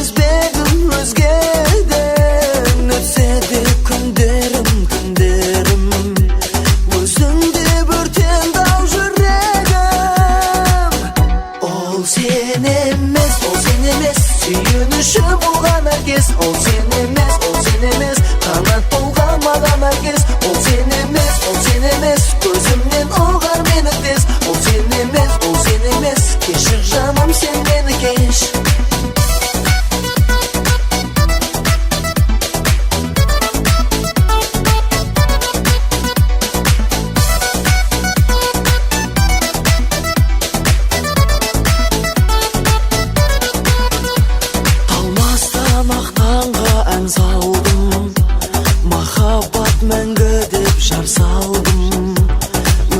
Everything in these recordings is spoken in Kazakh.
Сезбедім өзгеден, өтсе де күндерім, түндерім. Өзіңде өртенді ау жүрегім. Ол сен емес, ол сен емес, сүйеніші болған әркез. Ол сен емес, ол сен емес, қанат болған маған әркез. Ол сен емес, ол сен емес, көзімнен ұғар мені тез. Ол сен емес, ол сен емес, кешір, жаным, сен мені кеш. Талмастан ақ таңға ән салдым, махаббат мәңгі деп жар салдым.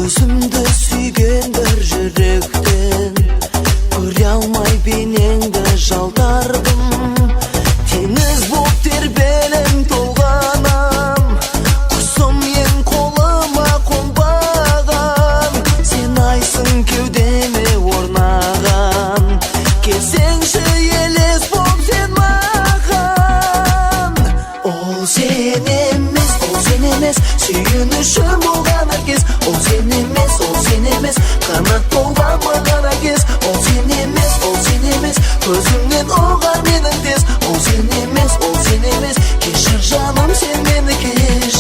Өзімді сүйген бір жүректен көре алмай бейнеңді жалтардым. Теңіз боп тербелем, толғанам, құсым ең қолыма қонбаған. Сен айсың кеудеме орнаған, келсеңші елес боп сен маған. Ол сен емес, ол сен емес, сүйенішім болған әркез. Ол сен емес, ол сен емес, қанат болған маған әркез. Ол сен емес, ол сен емес, көзімнен ұғар менің тез. Ол сен емес, ол сен емес, кешір, жаным, сен мені кеш.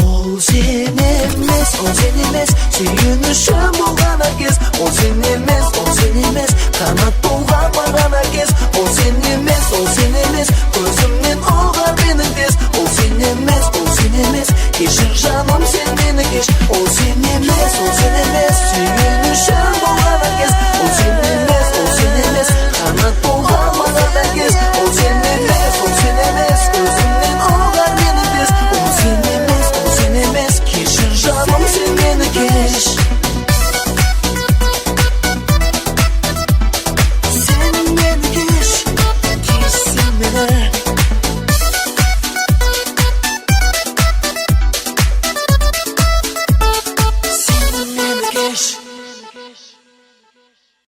Ол сен емес, ол сен емес, сүйенішім болған әркез. Ол сен емес, ол сен емес, қанат